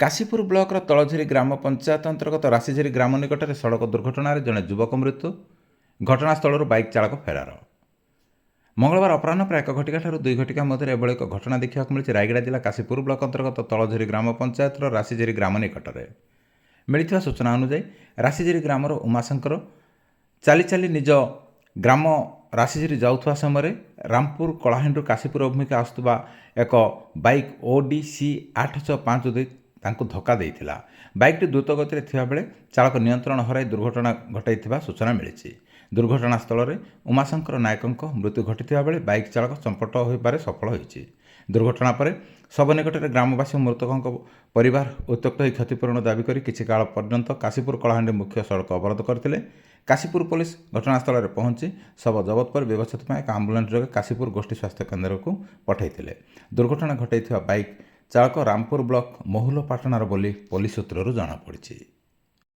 କାଶୀପୁର ବ୍ଲକର ତଳଝିରି ଗ୍ରାମ ପଞ୍ଚାୟତ ଅନ୍ତର୍ଗତ ରାଶିଝିରି ଗ୍ରାମ ନିକଟରେ ସଡ଼କ ଦୁର୍ଘଟଣାରେ ଜଣେ ଯୁବକ ମୃତ୍ୟୁ। ଘଟଣାସ୍ଥଳରୁ ବାଇକ୍ ଚାଳକ ଫେରାର। ମଙ୍ଗଳବାର ଅପରାହ୍ନ ପ୍ରାୟ 1 ଘଟିକା ଠାରୁ 2 ଘଟିକା ମଧ୍ୟରେ ଏଭଳି ଏକ ଘଟଣା ଦେଖିବାକୁ ମିଳିଛି ରାୟଗଡ଼ା ଜିଲ୍ଲା କାଶୀପୁର ବ୍ଲକ ଅନ୍ତର୍ଗତ ତଳଝିରି ଗ୍ରାମ ପଞ୍ଚାୟତର ରାଶିଝିରି ଗ୍ରାମ ନିକଟରେ। ମିଳିଥିବା ସୂଚନା ଅନୁଯାୟୀ, ରାଶିଝିରି ଗ୍ରାମର ଉମାଶଙ୍କର ଚାଲି ଚାଲି ନିଜ ଗ୍ରାମ ରାଶିଝିରି ଯାଉଥିବା ସମୟରେ ରାମପୁର କଳାହାଣ୍ଡିରୁ କାଶୀପୁର ଅଭିମୁଖେ ଆସୁଥିବା ଏକ ବାଇକ୍ ODC 8652 ତାଙ୍କୁ ଧକ୍କା ଦେଇଥିଲା। ବାଇକ୍ଟି ଦ୍ରୁତ ଗତିରେ ଥିବାବେଳେ ଚାଳକ ନିୟନ୍ତ୍ରଣ ହରାଇ ଦୁର୍ଘଟଣା ଘଟାଇଥିବା ସୂଚନା ମିଳିଛି। ଦୁର୍ଘଟଣାସ୍ଥଳରେ ଉମାଶଙ୍କର ନାୟକଙ୍କ ମୃତ୍ୟୁ ଘଟିଥିବା ବେଳେ ବାଇକ୍ ଚାଳକ ଚମ୍ପଟ ହୋଇବାରେ ସଫଳ ହୋଇଛି। ଦୁର୍ଘଟଣା ପରେ ଶବ ନିକଟରେ ଗ୍ରାମବାସୀ ଓ ମୃତକଙ୍କ ପରିବାର ଉତ୍ତ୍ୟକ୍ତ ହୋଇ କ୍ଷତିପୂରଣ ଦାବି କରି କିଛି କାଳ ପର୍ଯ୍ୟନ୍ତ କାଶୀପୁର କଳାହାଣ୍ଡି ମୁଖ୍ୟ ସଡ଼କ ଅବରୋଧ କରିଥିଲେ। କାଶୀପୁର ପୋଲିସ ଘଟଣାସ୍ଥଳରେ ପହଞ୍ଚି ଶବ ଜବତ ପରେ ବ୍ୟବଚ୍ଛେଦ ପାଇଁ ଏକ ଆମ୍ବୁଲାନ୍ସ ଯୋଗେ କାଶୀପୁର ଗୋଷ୍ଠୀ ସ୍ୱାସ୍ଥ୍ୟ କେନ୍ଦ୍ରକୁ ପଠାଇଥିଲେ। ଦୁର୍ଘଟଣା ଘଟାଇଥିବା ବାଇକ୍ ଚାଳକ ରାମପୁର ବ୍ଲକ ମହୁଲପାଟଣାର ବୋଲି ପୋଲିସ ସୂତ୍ରରୁ ଜଣାପଡ଼ିଛି।